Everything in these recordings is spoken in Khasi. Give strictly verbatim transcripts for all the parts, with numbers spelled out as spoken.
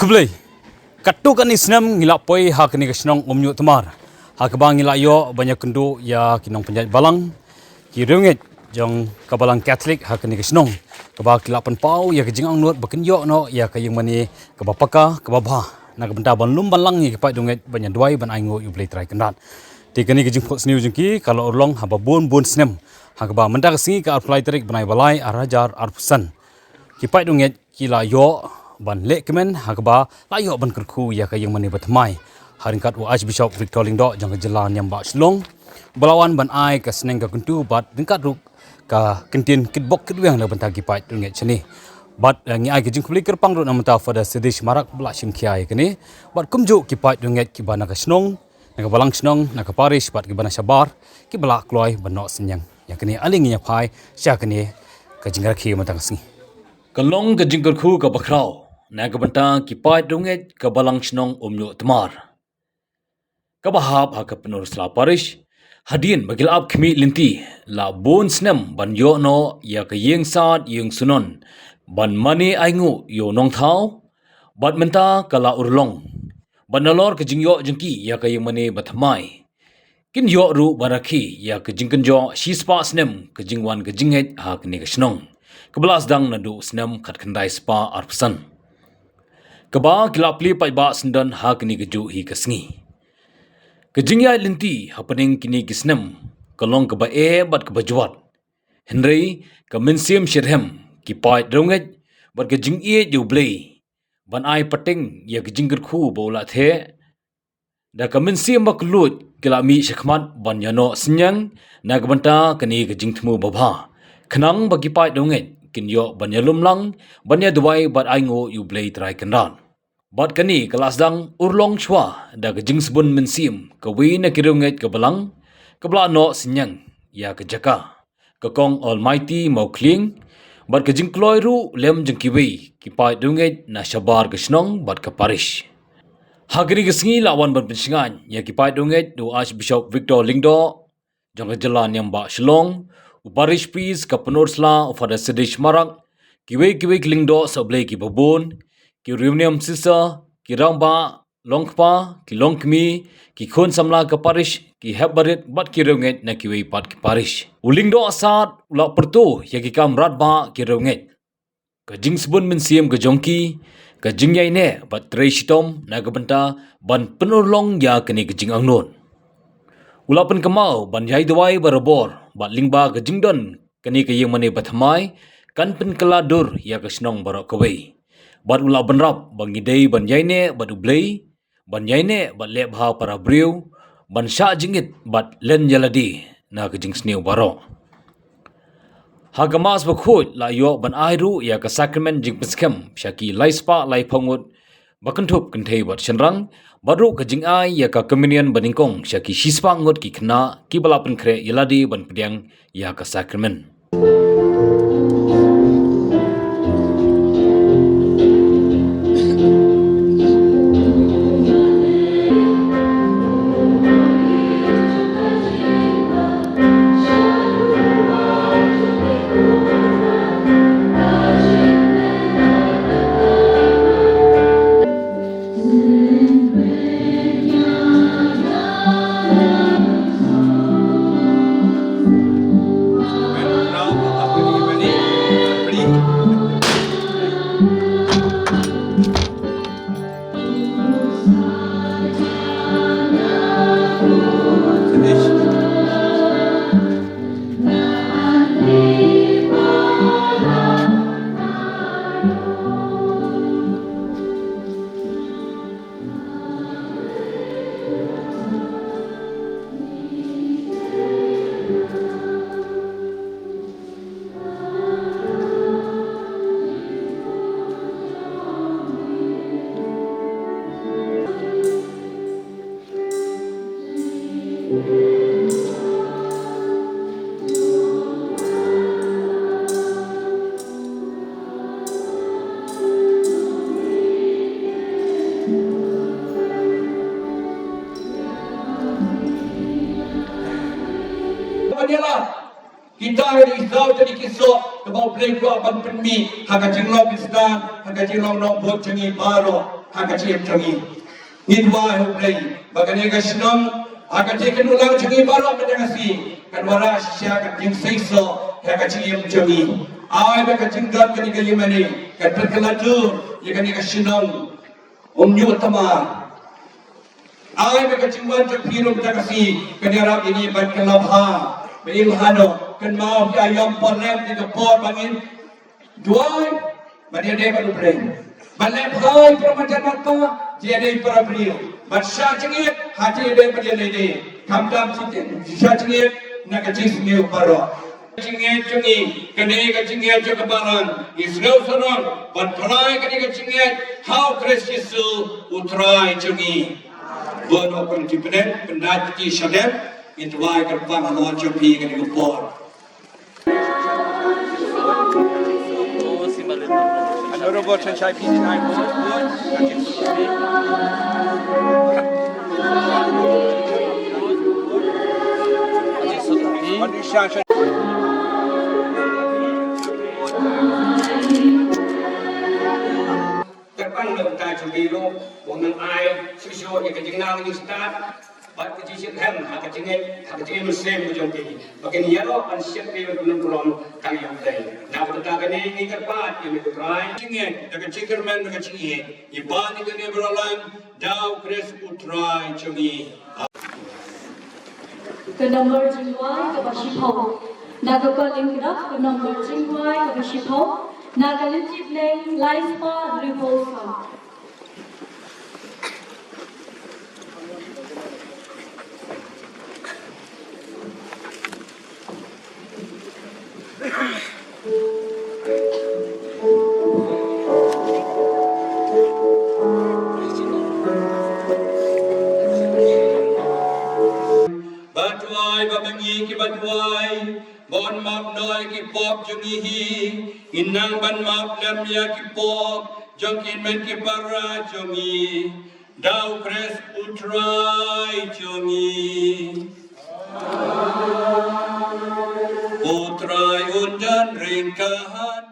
Blei. Katto katne snem ngi la poi ha kane ka shnong Umñiuhtmar, ha kaba ngi la ïoh ban ïakynduh ïa ki nongpynïaid balang, ki riewngeit jong ka balang Katholik ha kane ka shnong, kaba ki la pynpaw ïa ka jingangnud ba kin ïoh noh ïa ka ïingmane kaba paka, kaba bha, na ka bynta ban lum ban lang ïa ki paid riewngeit ban ïa duwai ban ainguh ïa U Blei Trai Kynrad. Te kane ka jingphohsniew jong ki ka la urlong haba bun bun snem, ha kaba mynta ka sngi, ka arphew lai tarik bnai ba lai, ar hajar arphew san, ki paid riewngeit ki la ïoh ban leh kmen, ha kaba la ïoh ban kyrkhu ïa ka ïingmane bathymmai, ha ryngkat u Archbishop Victor Lyngdoh jong ka jylla Niam Bah Shillong, ba la wan ban ai ka sneng ka kyntu bad ryngkat ruh ka kyntien kitbok kitweng na ka bynta ki paid riewngeit shane. Bad, eh, ngi ai ka jingkhublei kyrpang ruh na ka bynta Father Sidish Marak ba la shim khia ïa kane, bad kumjuh ki paid riewngeit kiba na ka shnong, na ka balang shnong, na ka parish bad kiba na shabar, kiba la kloi ban noh synñiang ïa kane. Ale ngin ïa phai sha kane ka jingrakhe mynta ka sngi. Ka long ka jingkyrkhu kaba khraw na ka bynta ki paid riewngeit ka balang shnong Umñiuhtmar, kaba hap ha ka Pynursla Parish, hadien ba ki la ap khmih lynti la bun snem ban ïoh noh ïa ka ïing sad ïing sunon ban mane ainguh ïa u nongthaw, bad mynta ka la urlong, bad nalor ka jingïoh jong ki ïa ka ïingmane bathymmai, kin ïoh ruh ban rakhe ïa ka jingkynjoh shispah snem ka jingwan ka jingngeit ha kane ka shnong, kaba la sdang naduh u snem khatkhyndai spah arphew san, kaba ki la plie paidbah syndon ha kane kajuh hi ka sngi. Ka jingïaid lynti hapdeng kine ki snem ka long kaba eh bad kaba jwat, hynrei ka mynsiem shitrhem ki paid riewngeit bad ka jingïeit ïa U Blei ban ai pateng ïa ka jingkyrkhu ba u la theh, da ka mynsiem ba kylluid ki la mih shakhmat ban ïa noh synñiang na ka bynta kane ka jingthmu babha, khnang ba ki paid riewngeit kin ïoh ban ïalum lang, ban ïa duwai bad ainguh ïa U Blei Trai Kynrad. Bad kane ka la sdang urlong shuwa da ka jingsbun mynsiem kawei na ki riewngeit ka balang, kaba la noh synñiang ïa ka jaka, ka Kong Almighty Mawkhlieng, bad ka jingkloi ruh lem jong kiwei ki paid riewngeit na shabar ka shnong bad ka parish. Ha kane ka sngi la wan ban pynshngaiñ ïa ki paid riewngeit da u Archbishop Victor Lyngdoh jong ka jylla Niam Bah Shillong, u parish priest ka Pynursla u Father Sidish Marak, kiwei kiwei ki lyngdoh sah Blei kiba bun, ki riewniam sister, ki rangbah, longkpa, ki longkmie, ki khun samla ka parish, ki hep barit bad ki riewngeit na kiwei pat ki parish. U lyngdoh sad u la pyrto ïa ki kam radbah ki riewngeit, ka jingsbun mynsiem ka jong ki, ka jingïaineh bad trei shitom na ka bynta ban pynurlong ïa kane ka jingangnud. U la pynkynmaw ban ïai duwai barabor bad lyngba ka jingdon kane ka ïingmane bathymmai kan pynkylla dur ïa ka shnong baroh kawei. Bad u la bynrap ba ngi dei ban ïaineh bad U Blei, ban ïaineh bad leh bha para briew, ban shah jingit bad len ïalade na ka jingsniew baroh. Ha ka Mass bakhuid la ïoh ban ai ruh ïa ka sakramen jingpynskhem sha ki laispah laiphew ngut ba kynthup kynthei bad shynrang, bad ruh ka jingai ïa ka communion banyngkong sha ki shispah ngut ki khynnah kiba la pynkhreh ïalade ban pdiang ïa ka sakramen. Kita ha ri Israel, kita ki soh kaba U Blei u kwah ban pynmih ha ka jinglong Khristan, ha ka jinglong nongbud jong ngi baroh. Ha ka jingim jong ngi, ngi duwai ha U Blei ba kane ka shnong, ha ka jingkynduh lang jong ngi baroh mynta ka sngi, kan wanrah shisha ka jingseisoh ha ka jingim jong ngi. Ai ba ka jingdon kane ka ïingmane kan pynkylla dur ïa kane ka shnong. Ym ñiuh thymmai. Ai ba ka jingwan jong phi ruh mynta ka sngi kan ïarap ïa ngi ban kylla bha, ban im bha noh. Kynmaw, phi aïom por lem, kane ka por ba ngin duwai ban ïadei bad U Blei, ban leh bha ïa para marjan marpa, jingïadei para briew, ban shah jingit ha jingïadei bad ïa lade, khamtam jingit, shah jingit na ka jingsniew baroh. Jingngeit jong ngi, kane ka jingngeit jong ka balang, ngi sngew sarong ban trai kane ka jingngeit ha U Khrist Jisu U Trai jong ngi. Bun hok, pynti pyneng, pyndait kti shadem, ngin duwai kyrpang halor jong phi kane ka por. Honorable Chenshai P T I. Kyrpang na ka bynta jong phi ruh, ba ngin ai shuh shuh ïa ka jingnang jingstad bad ka jingshitrhem ha ka jingngeit, ha ka jingim mynsiem ka jong phi, ba kin ïaroh ban shit phi ban pynlong burom tang ïa U Blei. Na ka bynta kane ngi kyrpad ïa me ko Trai. Jingngeit, da ka jingkyrmen, da ka jingïeit, ngi pan ïa kane baroh lang da U Khrist U Trai jong ngi. Ka nombor jingduwai kaba shiphew. Na ka Kol Lyngdoh, ka nombor jingduwai kaba shiphew, na ka lynti bneng lai spah hynriewphew saw. Ba duwai ba ma ngi kiba duwai, ba un map noh ïa ki pop jong ngi hi, ngin nang ban map lem ïa ki pop jong ki hynmen ki para jong ngi. Da U Khrist U Trai jong ngi. U Trai un don ryngkat.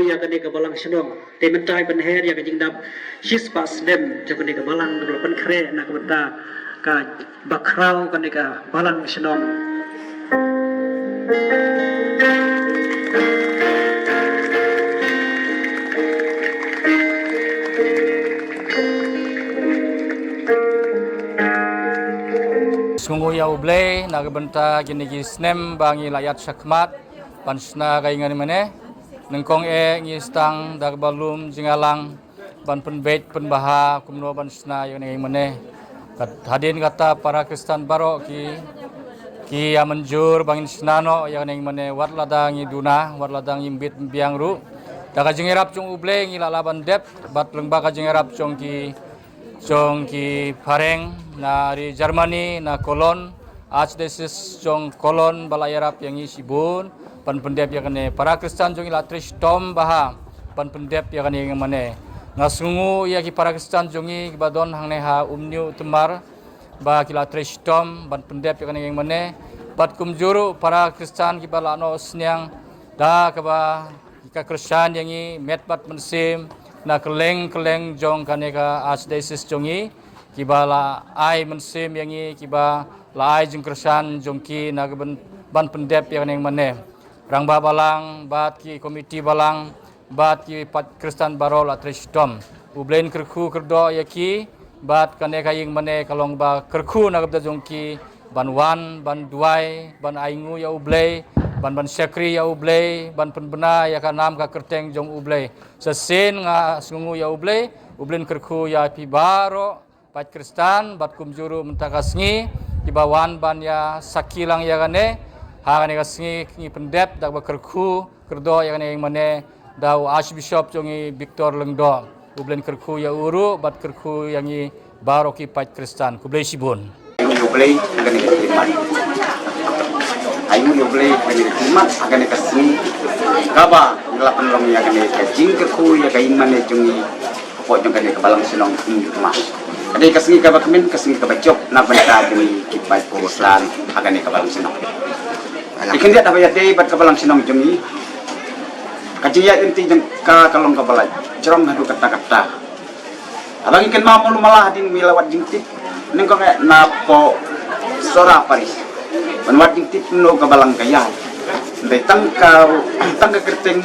Ïa kane ka balang shnong, te mynta ban her ïa ka jingdap shispah snem jong kane ka balang, kaba la pynkhreh na ka bynta ka bakhraw kane ka balang shnong. Sngewnguh ïa U Blei na ka bynta kine ki snem ba ngi la ïaid shakhmat ban shna ka ïingmane. Nyngkong eh ngi sdang da kaba lum jingïalang ban pynbeit pynbha kumno ban shna ïa kane ka ïingmane. Kat hadien kata para Khristan baroh ki, ki ïa mynjur ba ngin shna noh ïa kane ka ïingmane, wat lada ngi duna, wat lada ngi bit biang ruh. Da ka jingïarap jong U Blei ngi la lah ban dep, bad lyngba ka jingïarap jong ki, jong ki phareng na ri Germany, na Cologne, Archdiocese jong Cologne ba la ïarap ïa ngi shibun ban pyndep ïa kane. Para Khristan jong ngi la trei shitom bha ban pyndep ïa kane ïingmane. Nga sngewnguh ïa ki para Khristan jong ngi kiba don hangne ha Umniu Tymar ba ki la trei shitom ban pyndep ïa kane ka ïing mane, bad kumjuh ruh para Khristan kiba la noh sniang da kaba ki kyrshan ïa ngi met bad mynsiem na kylleng kylleng jong kane ka Archdiocese jong ngi, kiba la ai mynsiem ïa ngi, kiba la ai jingkyrshan jong ki na ka ban, ban pyndep ïa kane ka ïing mane. Rangbah balang bad ki komiti balang bad ki paid Khristan baroh la trei shitom. U Blei un kyrkhu kyrdoh ïa ki bad kane ka ïing mane ka long ba kyrkhu na ka bynta jong ki ban wan, ban duwai, ban ainguh ïa U Blei, ban, ban shakri ïa U Blei, ban pynbna ïa ka nam ka kyrteng jong U Blei. Sa shisien nga sngewnguh ïa U Blei, U Blei un kyrkhu ïa phi baroh paid Khristan, bad kumjuh ruh mynta ka sngi kiba wan ban ïa sakhi lang ïa kane. Ha kane ka sngi ngi pyndep da kaba kyrkhu kyrdoh ïa kane ka ïing mane da u Archbishop jong ngi Victor Lyngdoh. U Blei un kyrkhu ïa u ruh bad kyrkhu ïa ngi baroh ki paid Khristan. Khublei shibun. Ai nguh ïa U Blei ha kane ka khyllipmat. Ai nguh ïa U Blei ha kane ka khyllipmat, ha kane ka sngi kaba ngi la pynlong ïa kane ka jingkyrkhu ïa ka ïing mane jong ngi hapoh jong kane ka balang shnong Umniu Tymar. Ka dei ka sngi kaba khmih, ka sngi kaba jop na ka bynta jong ngi ki paid Khristan ha kane ka balang shnong. Ki khyndiat haba ïadei bad ka balang shnong jong ngi, ka jingïaid lynti jong ka ka long kaba la jrong haduh katta katta. Haba ngi kynmaw malu mala hadien ba ngi la wad jingtip nyngkong eh napoh Sohra Parish ban wad jingtip kumno ka balang ka ïaid. Hynrei tang ka, tang ka kyrteng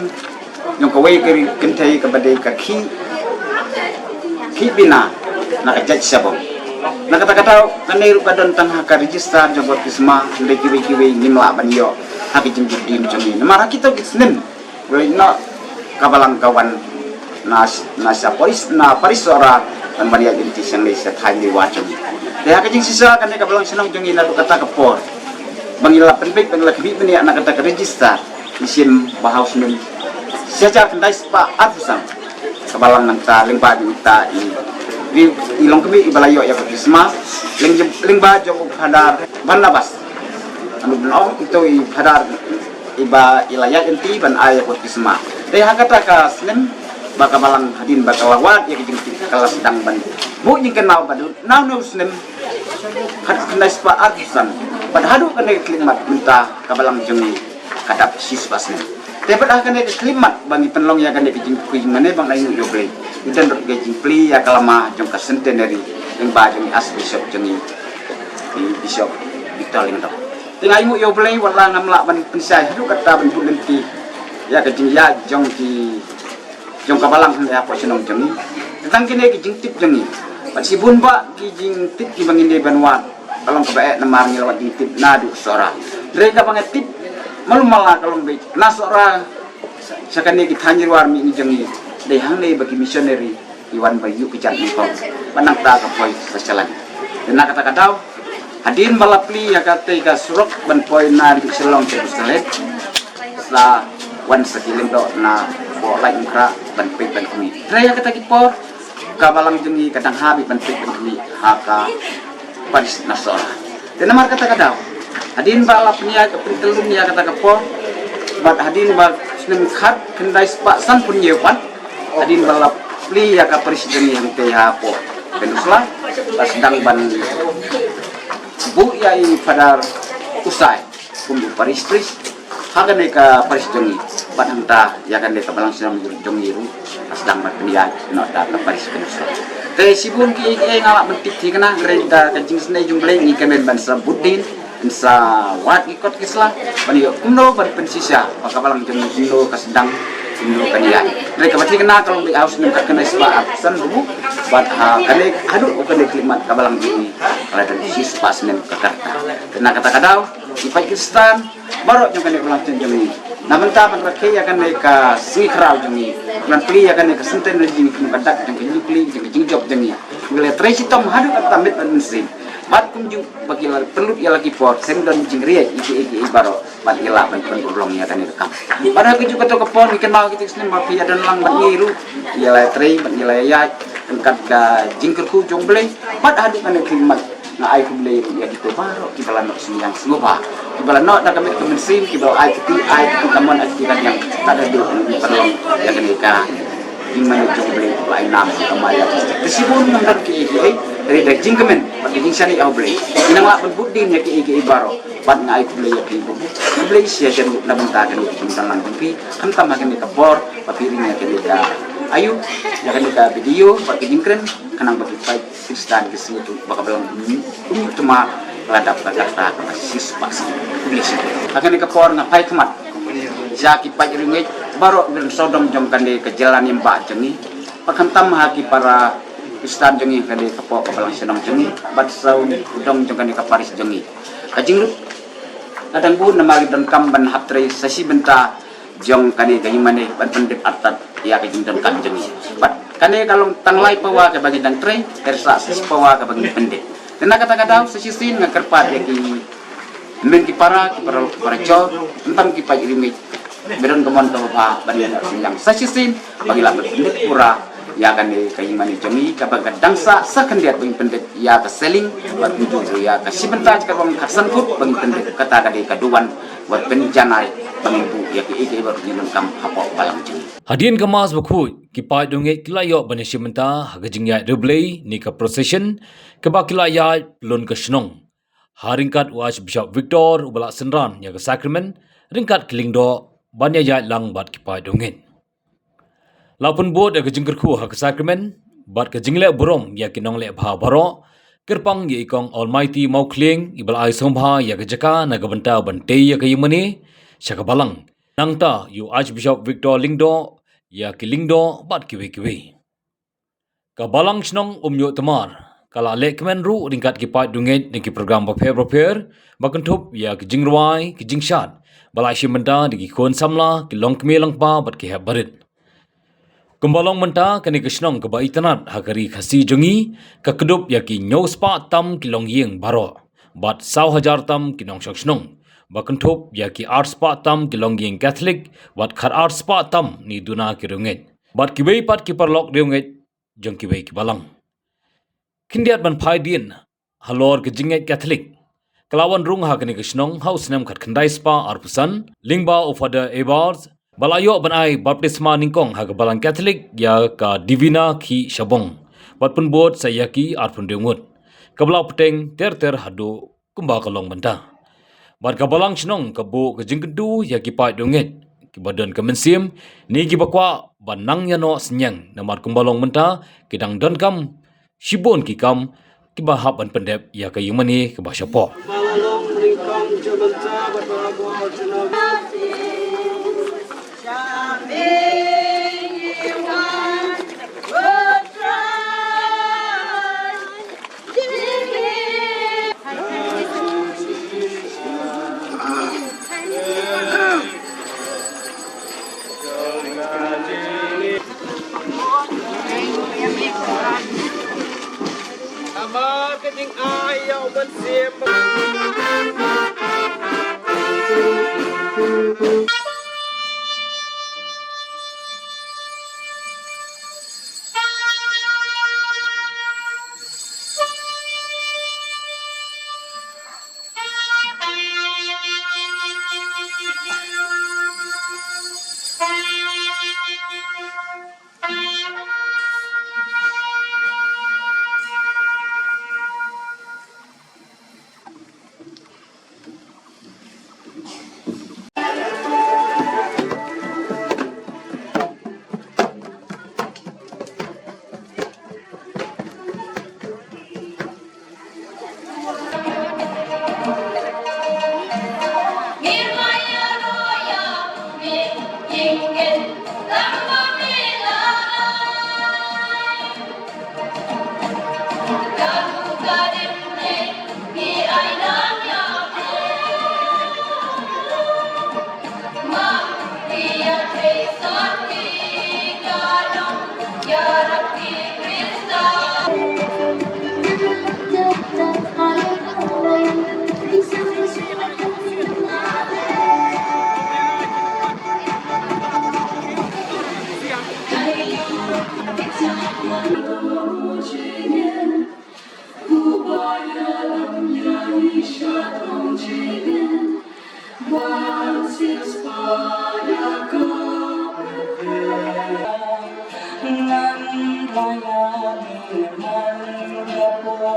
jong kawei ka ri kynthei kaba dei ka Khih, Khih Bina na ka jait Shabong. Na kata ka daw kane ruh ka don tang ha ka register jong ka baptisma, hynrei kiwei kiwei ngim lah ban ïoh ha ki jingbud dien jong ngi. Namar ha kito ki snem, hynrei noh ka balang ka wan na, na sha Parish, na Parish Sohra, ban ban ïaid lynti sha ngi sha thaiñ Neiwa jong ngi. Te ha ka jingshisha kane ka balang shnong jong ngi naduh kata ka por ba ngi la pynbeit, ba ngi la khmih bniah na kata ka register, ngi shim ba ha u snem shi hajar khyndai spah arphew san ka balang nangta lyngba jong uta i, i, i longkmie iba la ïoh ïa ka baptisma, lyng, lyngba jong u Phadar Barnabas. Anu ban ong ito i Phadar iba i la ïaid lynti ban ai ïa ka baptisma. Te ha kata ka snem ba ka balang hadien ba ka la wad ïa ka jingtip ka la sdang ban buh jingkynmaw ba dei na une u snem khatkhyndai spah arphew san bad haduh kane ka khyllipmat mynta ka balang jong ngi ka dap shi spah snem. Te bad ha kane ka khyllipmat ba ngi pynlong ïa kane ka jingkyrkhu ïing mane ba ngi ainguh ïa U Blei, ngi don ruh ka jingplie ïa ka lama jong ka centenary lyngba jong i Archbishop jong ngi, i Bishop Victor Lyngdoh. Te nga ainguh ïa U Blei, wat la ngam lah ban pynshai haduh katta ban bud lynti ïa ka jingïaid jong ki, jong ka balang hangne hapoh shnong jong ngi. Te tang kine ki jingtip jong ngi bad shibun bah ki jingtip kiba ngin dei ban wad ka long kaba eh namar ngi la wad jingtip naduh Sohra. Hynrei kaba nga tip malu mala ka long ba na Sohra sha kane ki thaiñ Neiwa mih ngi jong ngi, dei hangne ba ki missionary ki wan ba ïuh ka jait nyngkong bad nangta ka poi sha Shillong. Te na kata ka daw hadien ba la plie ïa katei ka surok ban poi na Shillong Jerusalem, sa wan sa ki Lyngdoh napoh Laitumkhrah ban peit ban khmih. Hynrei ïa kata ki por ka balang jong ngi ka dang hap ban peit ban khmih ha ka parish na Sohra. Te namar kata ka daw hadien ba la pynïaid ka pyntyllun ïa kata ka por bad hadien ba snem khatkhyndai spah sanphew hynñiew pat, hadien ba la plie ïa ka parish jong ngi hangtei hapoh Pynursla, la sdang ban buh ïa i Phadar Usai kum u parish priest ha kane ka parish jong ngi. Bad hangta ïa kane ka balang shnong jong ngi ruh la sdang ban pynïaid noh da ka parish Pynursla. Te shibun kiei kiei nga lah ban tip thikna, hynrei da ka jingisynei jong U Blei ngi kmen ban sa bud dien, ban sa wad ki kot ki sla ban ïoh kumno ban pynshisha ba ka balang jong ngi kumno ka sdang, kumno kan ïaid. Hynrei kaba thikna ka long ba ha u snem khatkhyndai spah arphew san buh bad ha kane haduh kane ka khyllipmat ka balang jong ngi ka la don shi spah snem ka rta. Te na kata ka daw ki paid Khristan baroh jong kane ka balang jong ngi, na bynta ban rakhe ïa kane ka sngi khraw jong ngi, ban plie ïa kane ka centenary jong ngi kum ka dak jong ka jingplie jong ka jingjop jong ngi, ngi la trei shitom haduh katta miet bad mynsiem. Bad kumjuh ba ki la pynlut ïa la ki por, sngewdon jingriej ïa kiei kiei baroh bad ngi lah ban pynurlong ïa kane ka kam. Bad ha kajuh kato ka por ngi kynmaw kita ki snem ba phi ïa don lang bad ngi ruh, ïa la trei bad ïa la ïaid ryngkat ka jingkyrkhu jong U Blei. Bad haduh kane ka khyllipmat nga ai khublei ruh ïa kito baroh kiba la noh synñiang sngewbha, kiba la noh da ka met ka mynsiem, kiba la ai kti, ai kti kamon, ai kti kadiang, tad haduh ngi pynlong ïa kane ka Ïing mane jong U Blei ba ai nam ka maya. Te shibun ngam don kiei kiei, hynrei da jingkmen bad ka jingshaniah U Blei, ngi nang lah ban bud dien ïa kiei kiei baroh. Bad nga ai khublei ïa phi, khublei shisha na bynta kane ka jingdon lang jong phi, khamtam ha kane ka por ba phi ring ïa kane ka, aiu, ïa kane ka video bad ka jingkren, khnang ba ki paid Khristan ki sngew ba ka Balang Umtma ka la dap ka kata ka ba shispah sien. Khublei shisha. Ha kane ka por nga phai khmat sha ki paid riewngeit baroh ki don sawdong jong kane ka jylla niam bah jong ngi, bad khamtam ha ki para Khristan jong ngi ha kane ka pok ka balang shnong jong ngi bad sawdong jong kane ka parish jong ngi. Ka jinglut ka dang bun namar ngi donkam ban hap trei sa shi bynta jong kane ka ïing mane ban pyndep artat ïa ka jingdonkam jong ngi. Bad kane ka long tang lai pawa kaba ngi dang trei, pyrshah sa shi pawa kaba ngi pyndep. Te na kata ka daw sa shisien nga kyrpad ïa ki hynmen ki para, ki para, para jor, khamtam ki paid riewngeit, ba don ka mon kaba bha ban ïa sngewthuh sa shisien ba ngi lah ban pyndep pura ïa kane ka ïing mane jong ngi kaba ka dang sah sa khyndiat ba ngi pyndep ïa ka ceiling, bad kumjuh ruh ïa ka shi bynta jong ka bong khatsan phut ba ngi pyndep, kata ka dei ka duwan wat pynjanai ba ngin buh ïa kiei kiei baroh ngi donkam hapoh balang jong ngi. Hadien ka Mass bakhuid, ki paid riewngeit ki la ïoh ban ïashim bynta ha ka jingïaid riewblei ne ka procession kaba ki la ïaid pynlong ka shnong, ha ryngkat u Archbishop Victor uba la synran ïa ka sakramen ryngkat ki lyngdoh ban ïaid lang bad ki paid riewngeit. La pynbud ïa ka jingkyrkhu ha ka sakramen bad ka jingleh burom ïa ki nongleh bha baroh, kyrpang ïa i Kong Almighty Mawkhlieng iba la ai sngewbha ïa ka jaka na ka bynta ban tei ïa ka ïing mane sha ka balang. Nangta ïa u Archbishop Victor Lyngdoh, ïa ki lyngdoh bad kiwei kiwei. Ka balang shnong Umñiuhtmar ka la leh kmen ruh ryngkat ki paid riewngeit da ki program bapher bapher, ba kynthup ïa ki jingrwai, ki jingshad, ba la shim bynta da ki khun samla, ki longkmie longkpa bad ki hep barit. Kumba long mynta, kane ka shnong kaba itynnad ha ka ri Khasi jong ngi ka kdup ïa ki hynñiew spah tam ki longïing baroh bad saw hajar tam ki nongshong shnong, ba kynthup ïa ki ar spah tam ki longïing Katholik bad khat ar spah tam ne duna ki riewngeit bad kiwei pat ki paralok riewngeit jong kiwei ki balang. Khyndiat ban phai dien halor ka jingngeit Katholik, ka la wan rung ha kane ka shnong ha u snem khatkhyndai spah arphew san, lyngba u Father Evars, ba la ïoh ban ai baptisma nyngkong ha ka balang Katholik ïa ka Divina Khih Shabong, bad pynbud sa ïa ki arphew hynriew ngut, kaba la bteng ter ter haduh kumba ka long mynta. Bad ka balang shnong ka buh ka jingkyntu ïa ki paid riewngeit kiba don ka mynsiem ne kiba kwah ban nang ïa noh synñiang, namar kumba long mynta ki dang donkam shibun ki kam kiba hap ban pyndep ïa ka ïing mane kaba shapoh.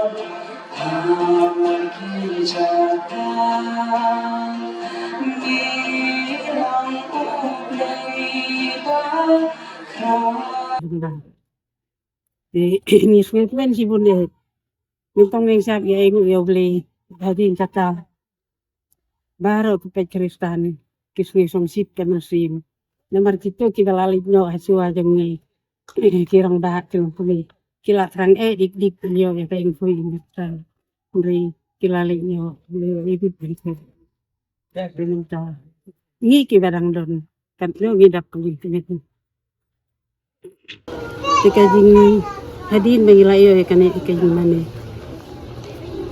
Te ngi sngewthuh shibun ïa, mynta ngin sngap ïa, ïa U Blei. Hadien kata baroh ki paid Khristan ki sngew sngewsih ka mynsiem. Namar kito kiba la leit noh ha shuwa jong ngi, ki rangbah ki longkmie, ki la thrang eh dik dik ïa ka jingkhuid jingkynrang. Hynrei ki la leit noh, ïa ïa ïa ïa ïa. Ngi kiba dang don, kan ngi dap ka jingkynrang. Te ka jing, hadien ba ngi la ïoh ïa kane ka jingmane,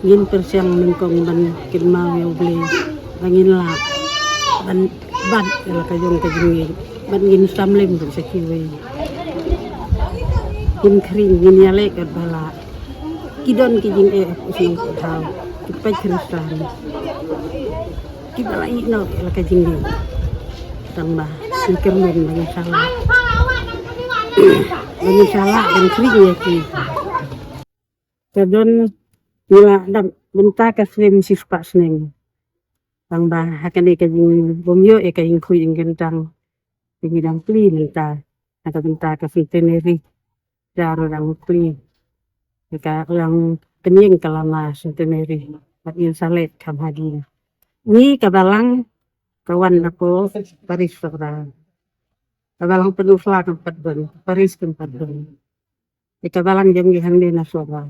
ngin pyrshang nyngkong ban kynmaw ïa U Blei ba ngin lah ban bat ïa la ka jong ka jingngeit, ban ngin sam lem bad sa kiwei. Ngin khring, ngin ïaleh katba lah. Ki don ki jingeh u sngewthuh, ki paid Khristan kiba la ïeh noh ïa la ka jingngeit. Tang ba ngin kyrmen ba ngin sa lah, ba ngin sa lah ban khring ïa ki. Ka don, ngi la dap bynta ka snem shispah snem. Tang ba ha kane ka jing, bym ïoh ïa ka jingkhuid jingkynrang, ngi dang plie mynta ha ka bynta ka centenary. Jar dang plie ïa ka, dang pynïeng ka lama centenary. Bad ngin sa leit kham hadien. Ngi ka balang ka wan na ko Paris Sohra. Ka balang Pynursla kan pat don, Paris kan pat don. Ïa ka balang jong ngi hangne na Sohra.